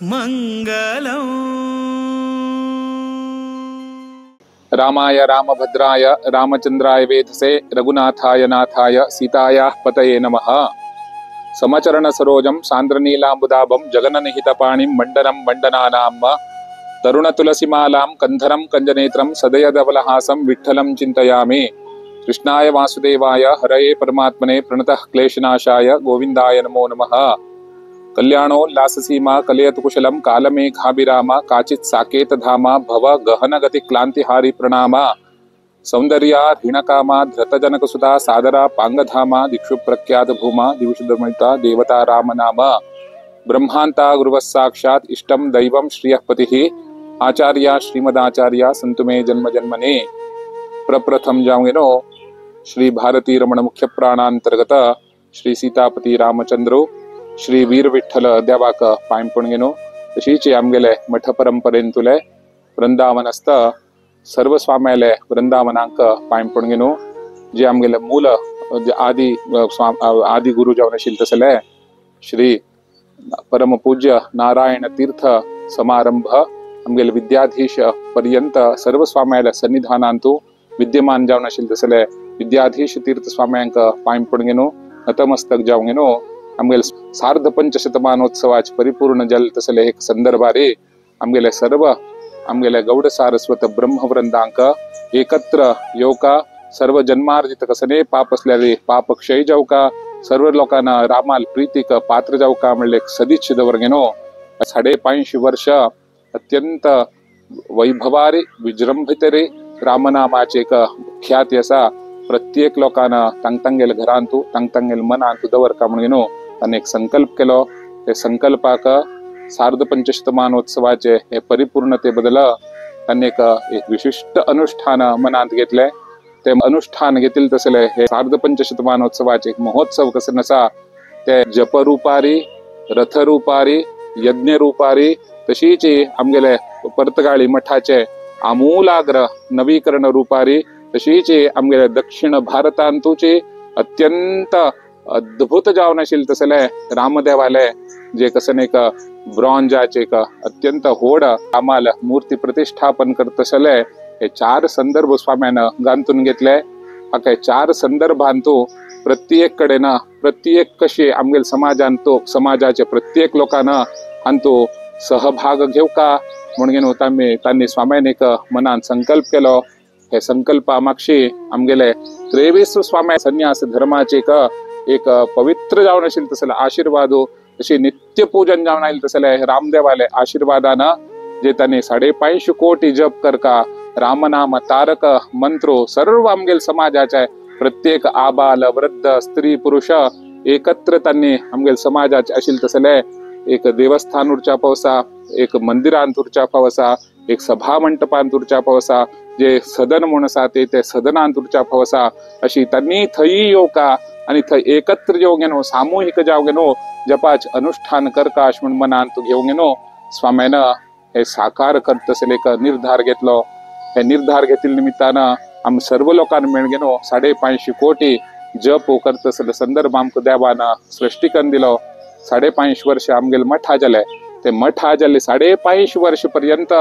मंगलम। रामाय रामभद्राय रामचंद्राय वेधसे रघुनाथाय नाथाय सीतायाः पतये नमः। समचरण सरोजं सान्द्रनीलाम्बुदाभं जगननिहितपाणिं मंडनं मंडनानां तरुणतुलसीमालां कंधरं कंजनेत्रं सदयधवलहासं विठ्ठलं चिन्तयामि। कृष्णाय वासुदेवाय हरये परमात्मने प्रणतः क्लेशनाशाय गोविंदाय नमो नमः। कल्याणोल्लाससीमा कलयतु कुशलं कालमेघाभिरामा काचित् साकेतधामा भव गहनगति क्लांतिहारि प्रणामा। सौंदर्या ह्रीणकामा धृतजनकसुता सादरा पांगधामा दिक्षु प्रख्यात भूमा दिविषुधमिता देवता राम नाम। ब्रह्मांता गुरुवः साक्षात् इष्टं दैवं श्रियः पतिः आचार्य श्रीमदाचार्य संतु मे जन्म जन्मने। प्रप्रथम जाऊंगेनो श्री भारती रमण मुख्य प्राणांतर्गत श्री सीतापती रामचंद्रो श्री वीर विठ्ठल देवाक पांय पडून घेनो। तशीच आमगेले मठ परंपरेंतुले वृंदावनस्थ सर्व स्वाम्याले वृंदावनांक पांय पडून घेनो। जे आमगेले मूल आदि आदि गुरु जावन आशिल्ले तसले श्री परमपूज्य नारायण तीर्थ समारंभ आमगेले विद्याधीश पर्यंत सर्व स्वाम्याले सन्निधानांतु विद्यमान जावन आशिल्ले तसले विद्याधीश तीर्थ स्वाम्यांक पांय पडून घेनो, नतमस्तक जावन घेनो। आमगेले सार्ध पंचशतमानोत्सवाचे परिपूर्ण जल तसले एक संदर्भारे आमगेले सर्व आमगेले गौड सारस्वत ब्रह्मवृंदांक एकत्र येवका सर्व जन्मार्जित कसने पाप असल्यारे पाप क्षय जावका सर्व लोकांना रामाल प्रीतीक पात्र जावका म्हणले सदिच्छ दवरगेनो। 550 वर्ष अत्यंत वैभवारी विजृंभितरे रामनामाचे एक ख्याती असा प्रत्येक लोकांना तांगतांगेल घरांतु तांगतांगेल मनांतु दवरका म्हणून ताणें एक संकल्प केलो। ते संकल्पाक सार्ध पंचशतमानोत्सवाचे हे परिपूर्णते बदल ताणें एक विशिश्ट अनुष्ठान मनांत घेतले। ते अनुष्ठान घेतील तसले हे सार्ध पंचशतमानोत्सवाचे एक महोत्सव कसे नसा ते जपरूपारी रथरूपारी यज्ञरूपारी तशीच आमगेले पर्तगाळी मठाचे आमूलाग्र नवीकरण रूपारी तशीच आमगेले दक्षिण भारतांतुचे अत्यंत अद्भुत जावन आशिल्ले तसले रामदेवाले जे कसन एक ब्रॉन्जाचे एक अत्यंत होड रामाल मूर्ती प्रतिष्ठापन करतसले हे चार संदर्भ स्वाम्यान गांतून घेतले। हाका चार संदर्भांतु प्रत्येक कडेन प्रत्येक कशे आमगेले समाजांतु समाजाचे प्रत्येक लोकांना हांतु सहभाग घेवका म्हणून तांणी स्वाम्यान एक मनान संकल्प केलो। हे संकल्पा मागशी आमगेले 23 स्वाम्या संन्यास धर्माचे एक पवित्र जावन आशिल्ले तसले आशीर्वाद तशी नित्य पूजन जावन आयिल्ले तसले रामदेवाले आशीर्वादान जे तांणी 550 कोटी जप करका रामनाम तारक मंत्रो सर्व आमगेले समाजाचे प्रत्येक आबाल वृद्ध स्त्री पुरुष एकत्र तांणी आमगेले समाजाचे आशिल्ले तसले एक देवस्थान उरच्या पावसा एक मंदिरांत उरच्या पावसा एक सभा मंटपांत उरच्या पावसा जे सदन म्हूण आसा ते सदनांत उरच्या पावसा अशी तांणी थंय येवका आनी थंय एकत्र येवंक न्हू सामुहीक जावंक न्हू जपाच अनुष्ठान करका अशें म्हूण मनांत घेवंक न्हू स्वाम्यान हे साकार करतसले एक निर्धार घेतलो। हे निर्धार घेतिल्ले निमित्तान आमी सर्व लोकांक मेळगे न्हू 550 कोटी जप करतसले संदर्भ आमकां देवान सृश्टीकरण दिलो। 550 वर्ष आमगेले मठा जाले ते मठा जाले 550 वर्ष पर्यंत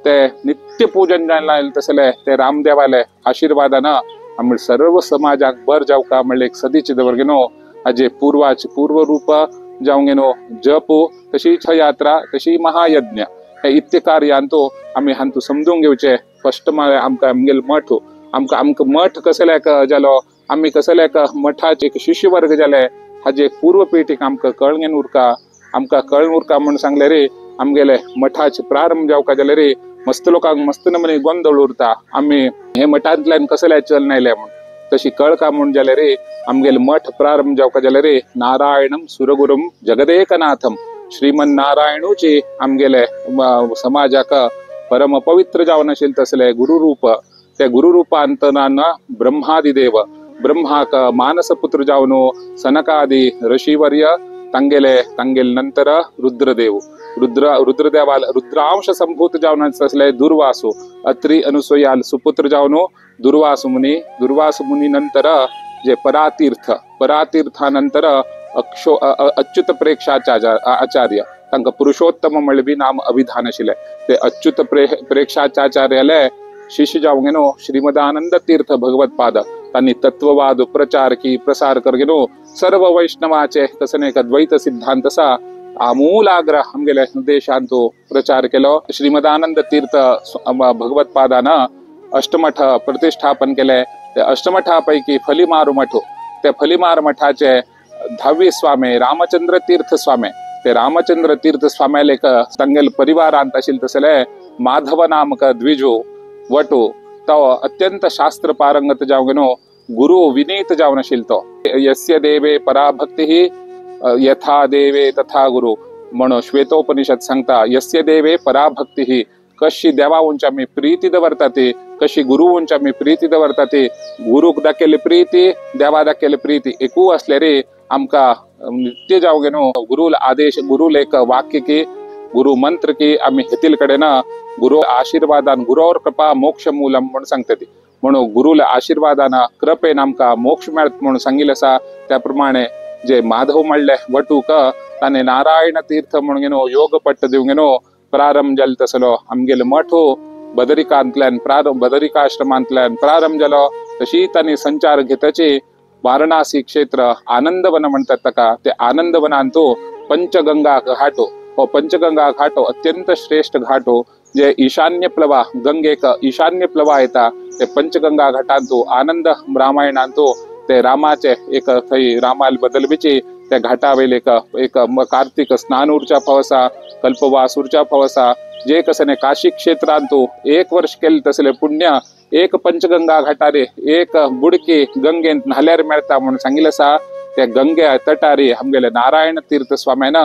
ते नित्य पूजन जायला तसले ते रामदेवाले आशीर्वादान आमी सर्व समाजाक बर जावका म्हणले एक सदीचे दवरगे न्हू हाजे पूर्वाचे पूर्व रूप जावंगे न्हू जप तशीच यात्रा तशी महायज्ञ हे इत्य कार्यांतो आमी हांतू समजून घेवचे। फस्ट म्हळ्यार आमकां आमगेले मठ आमकां आमकां मठ कसले जालो आमी कसले मठाचे एक शिष्यवर्ग जाले हाजे पूर्व पिठीक आमकां कळंगेन उरका आमकां कळून उरका म्हूण सांगले रे आमगेले मठाचे प्रारंभ जावका जाले रे मस्त लोकांक मस्त नमूने गोंदळ उरता आमी हे मठांतल्यान कसले चल नायले म्हूण तशी कळका म्हूण जाले रे आमगेले मठ प्रारंभ जावका जाले रे नारायणम सुरगुरुम जगदेकनाथम श्रीमन नारायणूचे आमगेले समाजाक परम पवित्र जावन आशिल्ले तसले गुरुरूप ते गुरुरूपांतरान ब्रह्मादिदेव ब्रह्माक मानसपुत्र जावन सनकादि ऋषिवर्य तांगेले तांगेले नंतर रुद्रदेव रुद्रदेवाल रुद्रांश संभूत जावन आसले दुर्वासु अत्रि अनुसुयाल सुपुत्र जावन दुर्वासु मुनी दुर्वासु मुनी नंतर जे परातीर्थ परातीर्थानंतर अच्युत प्रेक्षाचार्य आचार्य तांकां पुरुषोत्तम म्हणले बी नाम अभिधान आशिल्लें. ते अच्युत प्रेक्षाचार्याले शिष्य जावंक न्हू श्रीमदानंद तीर्थ भगवत पाद तांणी तत्ववाद प्रचार की प्रसार कर न्हू सर्व वैष्णवाचे कसं एक द्वैत सिद्धांत आसा आमूलाग्र आमगेले देशांत प्रचार केलो. श्रीमदानंद तीर्थ भगवत पादान अष्टमठ प्रतिष्ठापन केले. ते अष्टमठा पैकी फलिमारू मठ, ते फलिमार मठाचे धावी स्वामी रामचंद्र तीर्थ स्वामी, ते रामचंद्र तीर्थ स्वाम्याले तांगेल परिवारांत आशिल्ले तसले माधव नामक द्विजू वटू तो अत्यंत शास्त्र पारंगत जावंक न्हू गुरु विनीत जावन आशिल्लो तो. यस्य देवे पराभक्ती यथा देवे तथा गुरु म्हणून श्वेतोपनिषद सांगता. यस्य देवे पराभक्ती, कशी देवा उंच आमी प्रीती दवरता ती, कशी गुरु उंच आमी प्रीती दवरता ती, गुरूक दाखयल्ली प्रीती देवा दाखयल्ली प्रीती एकू असले रे आमकां नित्य जावंक न्हू गुरुल आदेश गुरुल एक वाक्य की गुरु मंत्र की आमी हेतील कडेन गुरु आशीर्वादान गुरोर कृपा मोक्ष मूलम म्हणून सांगता ती. म्हणून गुरुल आशीर्वादान कृपेन आमकां मोक्ष मेळत म्हणून सांगिल्लें आसा. त्या प्रमाणे जे माधव म्हणले वटूक ताणें नारायण तीर्थ म्हणून न्हू योग पट्ट दिवंक न्हू प्रारंभ जालो तसलो आमगेलो मठ बदरिकांतल्यान प्रारंभ बदरिकाश्रमांतल्यान प्रारंभ जालो. तशी तांणी संचार घेतची वारणासी क्षेत्र आनंदवन म्हणतात ताका, ते आनंदवनांत पंचगंगा घाटो, हो पंचगंगा घाटो अत्यंत श्रेष्ठ घाटो जे ईशान्य प्लवा गंगेक ईशान्य प्लवा येता ते पंचगंगा घाटांत आनंद रामायणांत ते रामाचे एक थंय रामाल बदलवीची त्या घाटावेले एक एक कार्तिक स्नान उरच्या फाव आसा, कल्पवास उरच्या फाव आसा. जे कसने काशी क्षेत्रांत एक वर्ष केले तसले पुण्य एक पंचगंगा घाटारे एक बुडकी गंगेंत न्हाल्यार मेळता म्हणून सांगिल्लें आसा. त्या गंगे तटारी आमगेले नारायण तीर्थ स्वाम्यान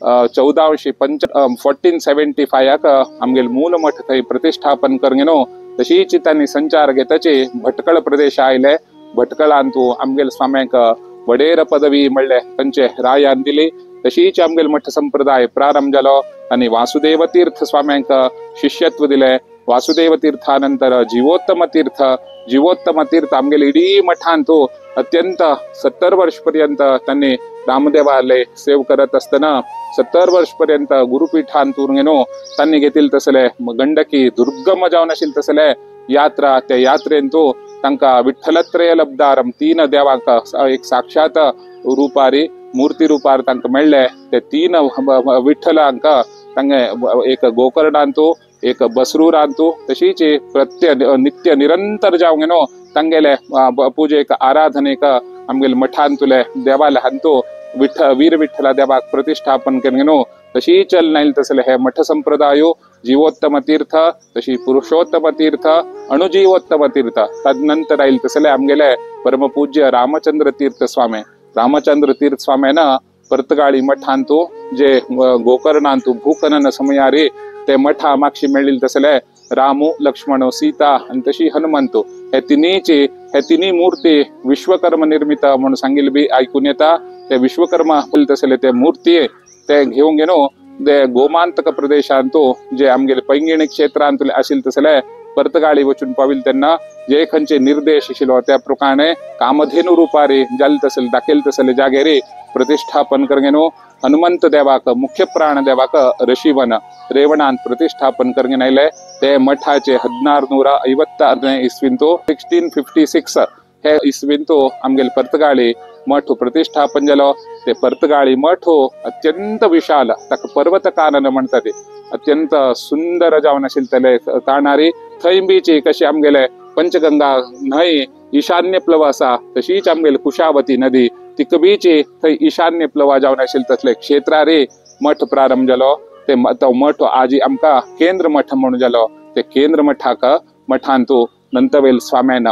1475 आमगेले मूल मठ थंय प्रतिष्ठापन करून न्हू तशीच तांणी संचार घेतची भटकळ प्रदेश आयले. भटकळांतू आमगेले स्वाम्यांक वडेर पदवी म्हणले तांचे रायान दिली. तशीच आमगेले मठ संप्रदाय प्रारंभ जालो आनी वासुदेव तीर्थ स्वाम्यांक शिष्यत्व दिले. वासुदेव तीर्थानंतर जीवोत्तम तीर्थ, जीवोत्तम तीर्थ आमगेले इडी मठांत अत्यंत 70 वर्ष पर्यंत त्यांनी रामदेवाले सेव करत असताना 70 वर्ष पर्यंत गुरुपीठांत न्हू त्यांनी घेतील तसले गंडकी दुर्गम जावन आशिल्ले तसले यात्रा, त्या यात्रेंतू तांकां विठ्ठलत्रय लब्दारम तीन देवांक एक साक्षात रुपारी मूर्ती रुपार तांकां मेळ्ळे. ते तीन विठ्ठलांक तांगे एक गोकर्णांतू एक बसरूरांतू तशीच प्रत्य नित्य निरंतर जावंक न्हू तांगेले पुजेक आराधनेक आमगेले मठांतुले देवाले हांतू वीर विठ्ठला देवाक प्रतिष्ठापन करून न्हू तशी चल नायल तसले हे मठ संप्रदायो जीवोत्तम तीर्थ तशी पुरुषोत्तम तीर्थ अणुजीवोत्तम तीर्थ. तदनंतर आयल तसले आमगेले परमपूज्य रामचंद्र तीर्थ स्वामी. रामचंद्र तीर्थ स्वाम्यान पर्तगाळी मठांतू जे गोकर्णांतू भूखनन समयारी ते मठा मागशी मेळिल्ले तसले रामू लक्ष्मण सीता आनी तशी हनुमंतू हे तिनीची हे तिनी मूर्ती विश्वकर्म निर्मित म्हणून सांगिल्लें बी आयकून येता. ते विश्वकर्म तसले ते मूर्ती ते घेवन न्हू ते गोमांतक प्रदेशांतू जे आमगेले पैंगिणी क्षेत्रांतले आशिल्ले तसले पर्तगाळी वचून पाविल्ले तेन्ना जे खंयचे निर्देश आशिल्लो त्या प्रमाणे कामधेनू रुपारी जाले तसले दाखयले तसले जागेरी प्रतिष्ठापन करून न्हू हनुमंत देवाक मुख्य प्राण देवाक ऋषीवन रेवणान प्रतिष्ठापन करून आयले. ते मठाचे 1656 इसवींतू 1656 हे इसवींतू आमगेले पर्तगाळी मठ प्रतिष्ठापन जालो. ते पर्तगाळी मठ अत्यंत विशाल ताका पर्वत कानन म्हणटा ते अत्यंत सुंदर जावन आशिल्ले काणारी. थंय बीची कशी आमगेले पंचगंगा न्हंय ईशान्य प्लव आसा तशीच आमगेले कुशावती नदी तिका बीची थंय ईशान्य प्लवा जावन आशिल्ले तसले क्षेत्रारी मठ प्रारंभ जालो. ते तो मठ आजी आमकां केंद्र मठ म्हणून जालो. ते केंद्र मठाक मठांतू नंतवेल स्वाम्यान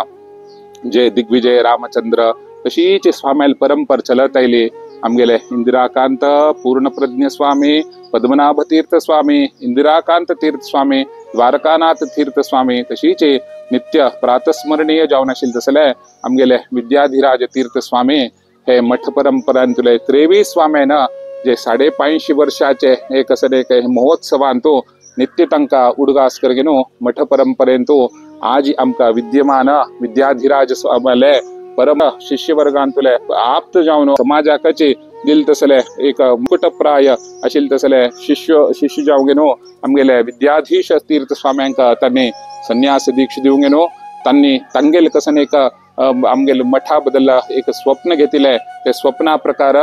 जे दिग्विजय रामचंद्र तशीच स्वाम्याल परंपर चलत आयली. आमगेले इंदिराकांत पूर्णप्रज्ञ स्वामी, पद्मनाभ तीर्थ स्वामी, इंदिराकांत तीर्थ स्वामी, द्वारकानाथ तीर्थ स्वामी तशीच नित्य प्रातस्मरणीय जावन आशिल्ले तसले आमगेले विद्याधिराज तीर्थ स्वामी हे मठ परंपरांतले 23 स्वाम्यान जे 550 वर्षाचे एक असले एक महोत्सवांतू नित्य तांकां उडगास करगे न्हू मठ परंपरेंतू आज आमकां विद्यमान विद्याधिराज स्वाम्याले परम शिष्यवर्गांतुले आप्त जावन समाजाकची दिल तसले एक मुकुटप्राय आशिल्ले तसले शिष्य शिष्य जावंक न्हू आमगेले विद्याधीश तीर्थ स्वाम्यांक तांणी संन्यास दीक्षा दिवंक न्हू तांणी तांगेले कसन एक आमगेले मठा बदल एक स्वप्न घेतिले ते स्वप्ना प्रकार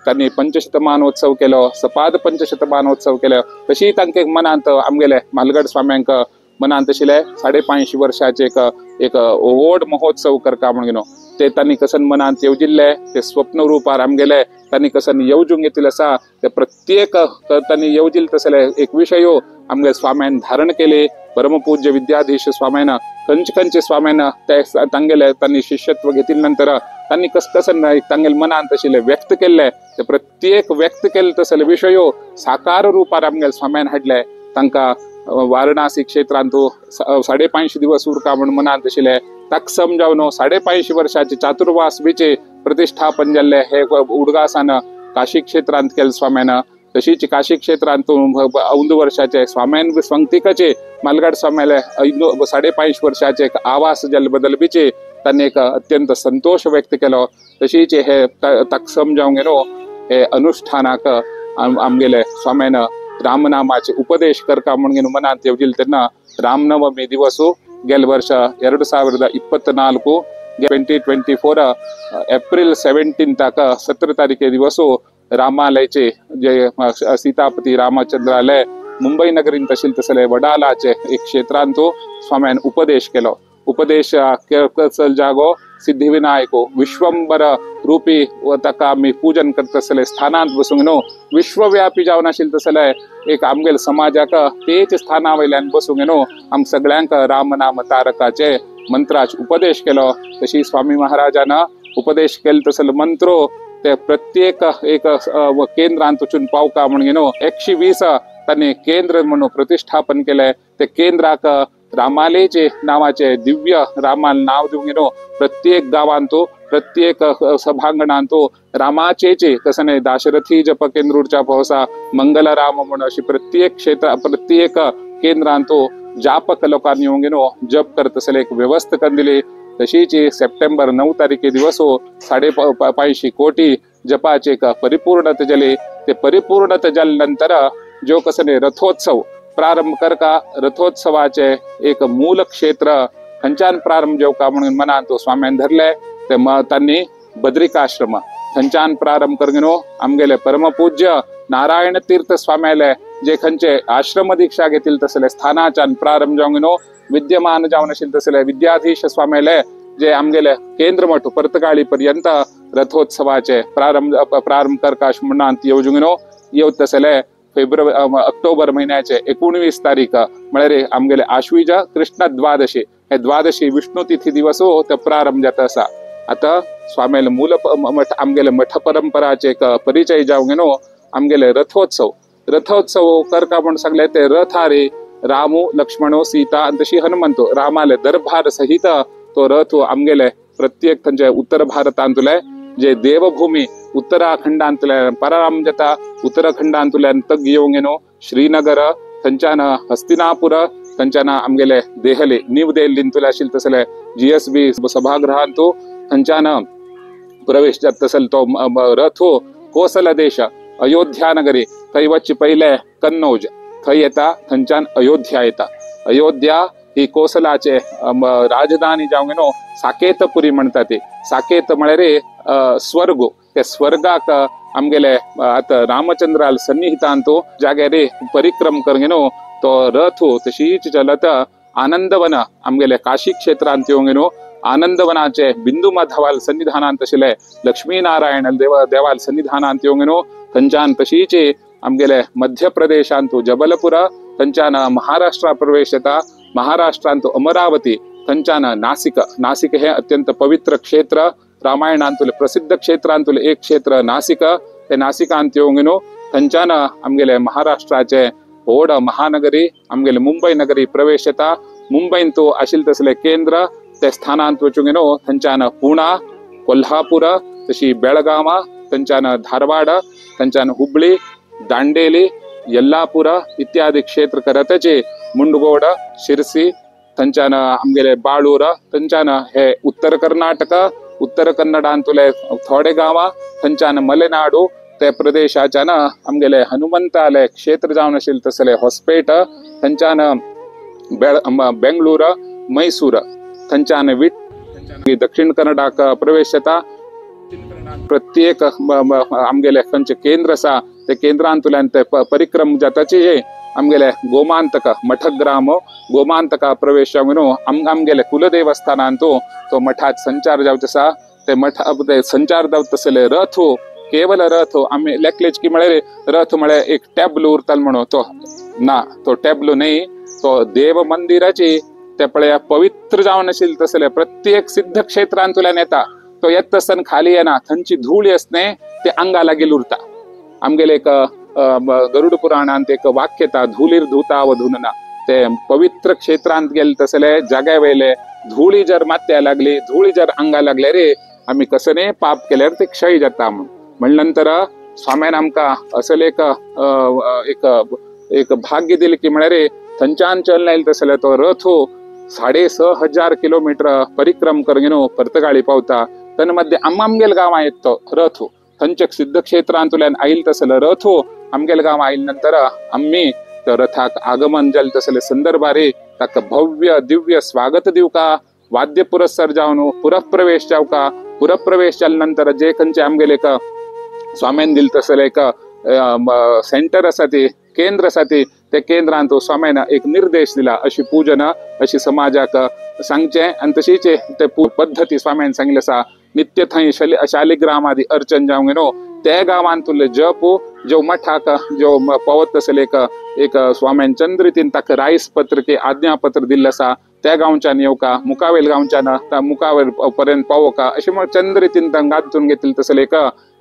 तांणी पंचशतमानोत्सव केलो, सपाद पंचशतमानोत्सव केलो। तशी तांकां मनांत आमगेले म्हालगड स्वाम्यांक मनांत आशिल्ले 550 वर्षाचे एक एक व्हड महोत्सव करता म्हणून न्हू ते तांणी कसन मनांत येवजिल्ले ते स्वप्न रूपार आमगेले तांणी कसन येवजूंक घेतिल्ले आसा ते प्रत्येक तांणी येवजिल्ले तसले एक विशयो आमगे स्वाम्यान धारण केले। परमपूज्य विद्याधीश स्वाम्यान खंयचे खंयचे स्वाम्यान ते तांगेले तांणी शिष्यत्व घेतिल्ले नंतर तांणी कस कसन तांगेले मनांत आशिल्ले व्यक्त केल्ले ते प्रत्येक व्यक्त केल्ले तसले विशयो साकार रूपार आमगेले स्वाम्यान हाडले। तांकां वाराणसी क्षेत्रांत 550 दिवस उरका म्हूण मनांत आशिल्ले ताका समजावन 550 वर्षाचे चातुर्वास बीचे प्रतिष्ठापन जाल्ले हे उडगासान काशी क्षेत्रांत केले स्वाम्यान। तशीच काशी क्षेत्रांत 5 वर्षाचे स्वाम्यान संगतिकाचे मालगाड स्वाम्याले 550 वर्षाचे एक आवास जाल्ले बदल बीचे तांणी एक अत्यंत संतोष व्यक्त केलो। तशीच हे ताका समजावंक न्हू हे अनुष्ठानाक आमगेले स्वाम्यान रामनामाचे उपदेश करका म्हणून मनांत येवजिल्ले तेन्ना रामनवमी दिवस गेले वर्ष 2024 2024 एप्रिल 17 17 तारीखे दिवस रामालयचे जे सीतापती रामचंद्रालय मुंबई नगरींत आशिल्ले तसले वडालाचे एक क्षेत्रांत स्वाम्यान उपदेश केलो। उपदेश चल जागो सिद्धिविनायको विश्वंबर रूपी ताका आमी पूजन करता तसले स्थानांत बसूंक न्हू विश्वव्यापी जावन आशिल्ले तसले एक आमगेले समाजाक तेच स्थाना वयल्यान बसूंक न्हू आम सगळ्यांक रामनाम तारकाचे मंत्राचे उपदेश केलो। तशी स्वामी महाराजान उपदेश केले तसले मंत्रो ते प्रत्येक एक केंद्रांत वचून पावका म्हणून न्हू 120 तांणी केंद्र म्हणून प्रतिष्ठापन केले। ते केंद्राक रामालेचे नावाचे दिव्य रामाल नाव दिवंक न्हू प्रत्येक गांवांत प्रत्येक सभांगणांत रामाचेचे कसने दाशरथी जप केंद्रूच्या पवसा मंगल राम म्हणून अशी प्रत्येक क्षेत्र प्रत्येक केंद्रांत जापक लोकांनी येवंक न्हू जप करत तसले एक व्यवस्था करून दिली। तशीच सप्टेंबर 9 तारीखे दिवस 550 कोटी जपाचे एक परिपूर्णता जाली। ते परिपूर्णता जाले नंतर जो कसने रथोत्सव प्रारंभ करका रथोत्सवाचे एक मूल क्षेत्र खंयच्यान प्रारंभ जेवका म्हणून मनांत स्वाम्यान धरले ते तांणी बद्रिकाश्रम थंयच्यान प्रारंभ करून न्हू आमगेले परमपूज्य नारायण तीर्थ स्वाम्याले जे खंयचे आश्रम दीक्षा घेतिल्ले तसले स्थानाच्यान प्रारंभ जावंक न्हू विद्यमान जावन आशिल्ले तसले विद्याधीश स्वाम्याले जे आमगेले केंद्र मठ पर्तगाळी पर्यंत रथोत्सवाचे प्रारंभ प्रारंभ करका अशें मनांत येवजूंक न्हू येवत तसले फेब्रुवारी ऑक्टोबर महिन्याचे 19 तारीख म्हळ्यार आमगेले आश्विज कृष्ण द्वादशी हे द्वादशी विष्णु तिथी दिवस तो प्रारंभ जाता आसा। आतां स्वाम्याले मूल मठ आमगेले मठ परंपराचे एक परिचय जावंक न्हू आमगेले रथोत्सव रथोत्सव करका म्हूण सांगले ते रथारे रामू लक्ष्मणो सीता आनी तशी हनुमंतो रामाले दरबार सहित तो रथ आमगेले प्रत्येक थंयचे उत्तर भारतांतले जे देवभूमी उत्तराखंडांतल्यान परारंभ जाता उत्तराखंडांतल्यान तग येवंक न्हू श्रीनगर थंयच्यान हस्तिनापूर थंयच्यान आमगेले देहली न्यू देहलींतले आशिल्ले तसले GSB सभागृहांत थंयच्यान प्रवेश जाता तसले तो रथ कोसल देश अयोध्या नगरी थंय वचचे पयले कन्नौज थंय येता थंयच्यान अयोध्या येता। अयोध्या ही कोसलाचे राजधानी जावंक न्हू साकेतपुरी म्हणटा ती साकेत म्हळ्यार स्वर्ग ते स्वर्गाक आमगेले आतां रामचंद्राल सन्निहितांत जाग्यार परिक्रम करून न्हू तो रथ तशीच चलत आनंदवन आमगेले काशी क्षेत्रांत येवंक न्हू आनंदवनाचे बिंदू माधवाल सन्निधानांत आशिल्ले लक्ष्मीनारायण देवाल सन्निधानांत येवंक न्हू थंयच्यान तशीच आमगेले मध्य प्रदेशांत जबलपूर थंयच्यान महाराष्ट्रा प्रवेश येता महाराष्ट्रांत अमरावती थंयच्यान नासिक नासिक हे अत्यंत पवित्र क्षेत्र रामायणांतले प्रसिद्ध क्षेत्रांतले एक क्षेत्र नासिक ते नासिकांत येवंक न्हू थंयच्यान आमगेले महाराष्ट्राचे व्हड महानगरी आमगेले मुंबय नगरी प्रवेश येता। मुंबयंत आशिल्ले तसले केंद्र ते स्थानांत वचूंक न्हू थंयच्यान पुणा कोल्हापूर तशी बेळगांव थंयच्यान धारवाड थंयच्यान हुबळी दांडेली यल्लापुर इत्यादी क्षेत्र करतचे मुंडगोड शिरसी थंयच्यान आमगेले बाळूर थंयच्यान हे उत्तर कर्नाटक उत्तर कन्नडांतले थोडे गांवां थंयच्यान मलेनाडू ते प्रदेशाच्यान आमगेले हनुमंताले क्षेत्र जावन आशिल्लें तसले होसपेट थंयच्यान बेंगळूर मैसूर थंयच्यान दक्षिण कन्नडाक प्रवेश जाता. प्रत्येक आमगेले खंयचे केंद्र आसा ते केंद्रांतल्यान ते परिक्रम जाताची आमगेले गोमांतक मठग्राम गोमांतका प्रवेश जावन आमगेले कुलदेवस्थानांतू तो मठात संचार जावचो आसा. ते मठ ते संचार जावता तसले रथ केवल रथ आमी लेखलेच की म्हळ्यार रथ म्हळ्यार एक टॅबलो उरतालो म्हणून तो ना, तो टॅबलो न्ही, तो देव मंदिराची ते पळया पवित्र जावन आशिल्लें तसले प्रत्येक सिद्ध क्षेत्रांतल्यान येता. तो येता आसतना खाली येना, थंयची धूळ आसने ते आंगा लागीं उरता. आमगेले एक गरुड पुराणांत एक वाक्य येता, धुलीर धुता वधूनना. ते पवित्र क्षेत्रांत गेले तसले जाग्या वयले धुळी जर माथ्या लागली, धुळी जर आंगा लागले रे आमी कसने पाप केल्यार ते क्षय जाता म्हणून. म्हणल्या नंतर स्वाम्यान आमकां असले एक एक एक भाग्य दिलें की म्हळ्यार रे थंयच्यान चलना येयले तसले तो रथ 6,500 किलोमीटर परिक्रम करून पर्तगाळी पावता. तन्मध्ये आमगेल गांवां येत तो रथ थंयच्या सिद्ध क्षेत्रांतल्यान आयल तसलो रथ आमगेल गांव आयल नंतर आमी तो रथाक आगमन जालें तसले संदर्भारे ताका भव्य दिव्य स्वागत दिवका, वाद्य पुरस्सर जावन पुरप्रवेश जावका. पुरप्रवेश जाल्या नंतर जे खंयचे आमगेले एक स्वाम्यान दिले तसले एक सेंटर आसा ते केंद्र आसा ते ते केंद्रांत स्वाम्यान एक निर्देश दिला अशी पूजन अशी समाजाक सांगचें आनी तशीच ते पद्दती स्वाम्यान सांगिल्लें आसा. नित्य थंय शालिग्राम आदी अर्चन जावंक न्हू ते गांवांतले जप जो मठाक जो पावत तसले एक एक स्वाम्यान चंद्रितीन ताका रायस पत्र की आज्ञापत्र दिल्लें आसा त्या गांवच्यान येवका मुकावेल गांवच्यान मुकावेल पर्यंत पावोका अशें म्हण चंद्रितीन गांथून घेतिल्लें तसले एक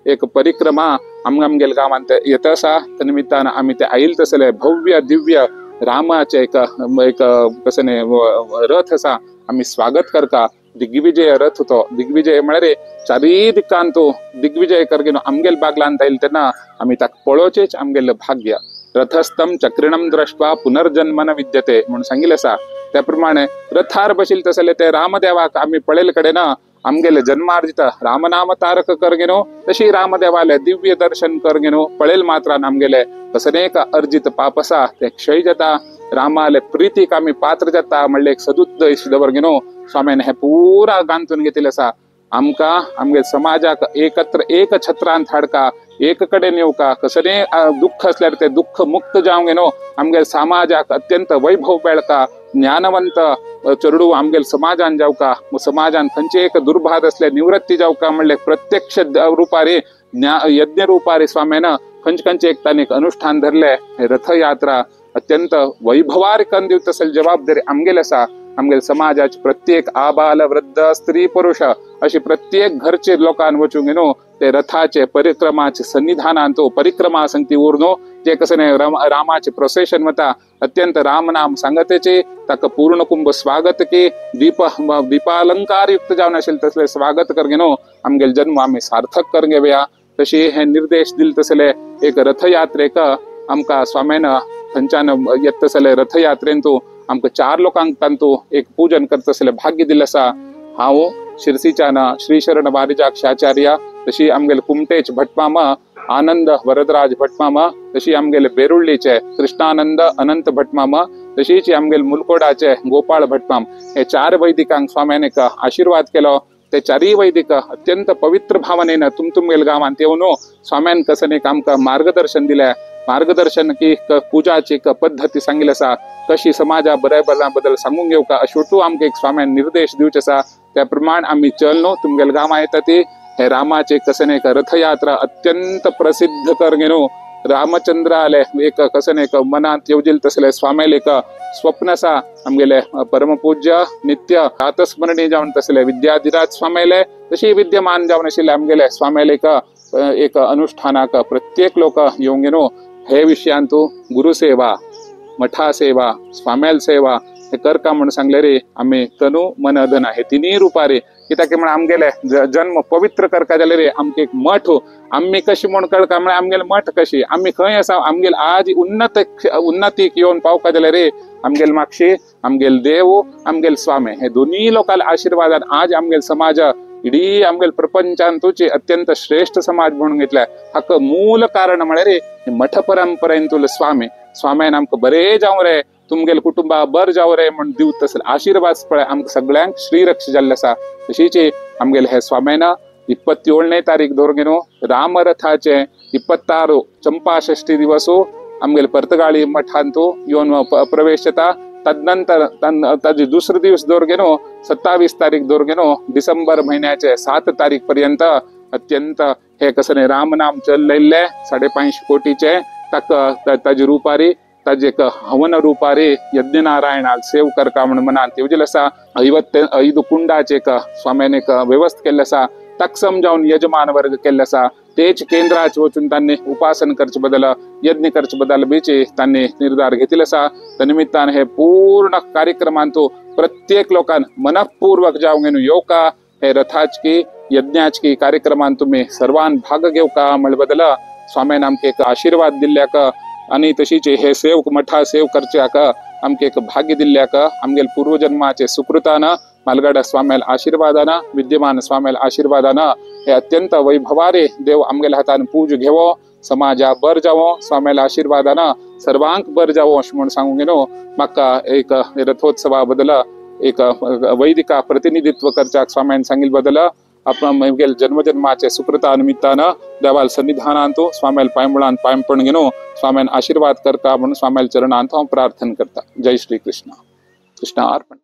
एक परिक्रमा आमगेल गांवांत येता आसा. त्या निमित्तान आमी ते आयल तसले भव्य दिव्य रामाचे एक एक कसं रथ आसा आमी स्वागत करता. दिग्विजय रथ तो दिग्विजय म्हळ्यार चारीय दिकान तो दिग्विजय करगेन आमगेल बागलांत आयल तेन्ना आमी ताका पळोवचेच आमगेलें भाग्य. रथस्थम चक्रिणम द्रष्ट्वा पुनर्जन्म न विद्यते म्हणून सांगिल्लें आसा. त्या प्रमाणे रथार बशिल्ले तसले ते रामदेवाक आमी पळयले कडेन आमगेले जन्मार्जित रामनाम तारक करगेनो तशी रामदेवाले दिव्य दर्शन करगेनो पळेल मात्रान आमगेले कसनेक अर्जित पाप आसा ते क्षय जाता. रामाले प्रितीक आमी पात्र जाता म्हणले एक सदुद्देश दवरगेनो स्वाम्यान हे पुरा गांथून घेतिल्लें आसा. आमकां आमगे समाजाक एकत्र एक छत्रांत हाडका, एक कडेन येवका, कसले दुःख आसल्यार ते दुःख मुक्त जावंक न्हू आमगे समाजाक अत्यंत वैभव मेळका, ज्ञानवंत चेडू आमगेल समाजान जावका, समाजान खंयचे एक दुर्भाग असले निवृत्ती जावका म्हणले प्रत्यक्ष रुपारे यज्ञ रुपारे स्वाम्यान खंयचे खंयचे एक तांणी अनुष्ठान धरले. रथयात्रा अत्यंत वैभवार करून दिवता असेल जबाबदारी आमगेल आसा. आमगेल समाजाचे प्रत्येक आबाल वृद्ध स्त्री पुरुष अशी प्रत्येक घरचे लोकांन वचूंक न्हू ते रथाचे परिक्रमाचे सन्निधानान तो परिक्रमा संगती उरनो जे कसं रामाचे प्रोसेशन वता अत्यंत रामनाम सांगतेचे ताका पूर्ण कुंभ स्वागत के दीप दीपालंकार युक्त जावन असेल तसले स्वागत करगे न्हू आमगेल जन्म आमी सार्थक करगे घेवया. तशी हे निर्देश दिले तसले एक रथयात्रेक आमकां स्वाम्यान थंयच्यान येत तसले रथयात्रेन तो आमकां चार लोकांक तांतू एक पूजन करता तसले भाग्य दिल्लें आसा. हांव शिरसीच्यान श्रीशरण वारिजाक्षाचार्य तशी आमगेले कुमटेच भटमामा आनंद वरदराज भटमामा तशी आमगेले बेरुळ्ळीचे कृष्णानंद अनंत भटमामा तशीच आमगेले मुलकोडाचे गोपाळ भटमाम हे चार वैदिकांक स्वाम्यान एक आशीर्वाद केलो. ते चारय वैदिक अत्यंत पवित्र भावनेन तुमतुमगेल गांवांत येवन स्वाम्यान कसं एक आमकां मार्गदर्शन दिलें. मार्गदर्शन की पूजाची एक पद्दती सांगिल्ली आसा कशी समाजा बऱ्या बद्दल सांगूंक घेवका अशें आमकां एक स्वाम्यान निर्देश दिवचे आसा. त्या प्रमाण आमी चल न्हू तुमगेल गांवां येता ती हे रामाचे कसन एक रथयात्रा अत्यंत प्रसिद्ध कर न्हू रामचंद्राले एक कसन एक मनांत येवजील तसले स्वाम्याले एक स्वप्न आसा आमगेले परमपूज्य नित्य आतस्मरणीय जावन तसले विद्याधिराज स्वाम्याले तशी विद्यमान जावन आशिल्ले आमगेले स्वाम्याले एक एक अनुष्ठानाक प्रत्येक लोक येवंक न्हू हे विशयांतू गुरुसेवा मठा सेवा स्वाम्याल सेवा हे करका म्हणून सांगले रे आमी तनु मन धन हे तिन्ही रुपारे कित्याक म्हण आमगेले जन्म पवित्र करका जाले रे आमकां एक मठ आमी कशी म्हूण कळका म्हळ्यार आमगेले मठ कशी आमी खंय आसा आमगेल आज उन्नत उन्नतीक येवन पावका जाले रे आमगेल मागशी आमगेल देव आमगेल स्वामी हे दोन्ही लोकांच्या आशीर्वादान आज आमगेल समाज इडीं आमगेले प्रपंचांतूच अत्यंत श्रेष्ठ समाज म्हणून घेतल्या। हाका मूल कारण म्हळ्यार मठ परंपरेंतुले स्वामी स्वाम्यान आमकां बरें जावं रे, तुमगेले कुटुंबा बर जावं रे म्हण दिवत तसले आशीर्वाद पळय आमकां सगळ्यांक श्रीरक्ष जाल्ले आसा। तशीच आमगेले हे स्वाम्यान 27ನೇ तारीख दवरून रामरथाचे 26 चंपाषष्ठी दिवस आमगेले पर्तगाळी मठांतू येवन प्रवेश येता। तदनंतर ताजे दुसरो दिवस दवरून 27 तारीख दवरून डिसेंबर म्हयन्याचे 7 तारीख पर्यंत अत्यंत हे कसले रामनाम चलयल्ले 5.5 कोटीचे ताका ताजी रुपारी ताजे एक हवन रुपारी यज्ञनारायणाक सेव करका म्हण मनांत येवजिल्लें आसा। 55 कुंडाचे एक स्वाम्यान एक व्यवस्था केल्लें आसा, ताका समजावन यजमान वर्ग केल्लें आसा। तेच केंद्राचे वचून तांणी उपासन करचे बदल यज्ञ करचे बदल बीचे तांणी निर्धार घेतिल्लो आसा। त्या निमित्तान हे पूर्ण कार्यक्रमांतू प्रत्येक लोकान मनपूर्वक जावन येवका, हे रथाचकी यज्ञाचकी कार्यक्रमांत तुमी सर्वान भाग घेवका म्हळ्या बदल स्वाम्यान आमकां एक आशीर्वाद दिल्ल्याक आनी तशीच हे सेवक मठा सेव करच्याक आमकां एक भाग्य दिल्ल्याक आमगेले पूर्वजन्माचे सुकृतान मालगाडा स्वाम्याल आशीर्वादान विद्यमान स्वाम्याल आशीर्वादान हे अत्यंत वैभवारे देव आमगेल्या हातान पूज घेवो, समाजा बर जावो, स्वाम्याल आशीर्वादान सर्वांक बर जावो अशें म्हूण सांगूंक न्हू म्हाका एक रथोत्सवा बदल एक वैदिका प्रतिनिधित्व करच्याक स्वाम्यान सांगिल्ले बदल आपण म्हगेले जन्मजन्माचे सुकृता निमित्तान देवाल सन्निधानांतू स्वाम्याल पांयमुळान पांयपण घेवन स्वाम्यान आशीर्वाद करता म्हणून स्वाम्याल चरणांत हांव प्रार्थना करता। जय श्री कृष्ण। कृष्ण अर्पण।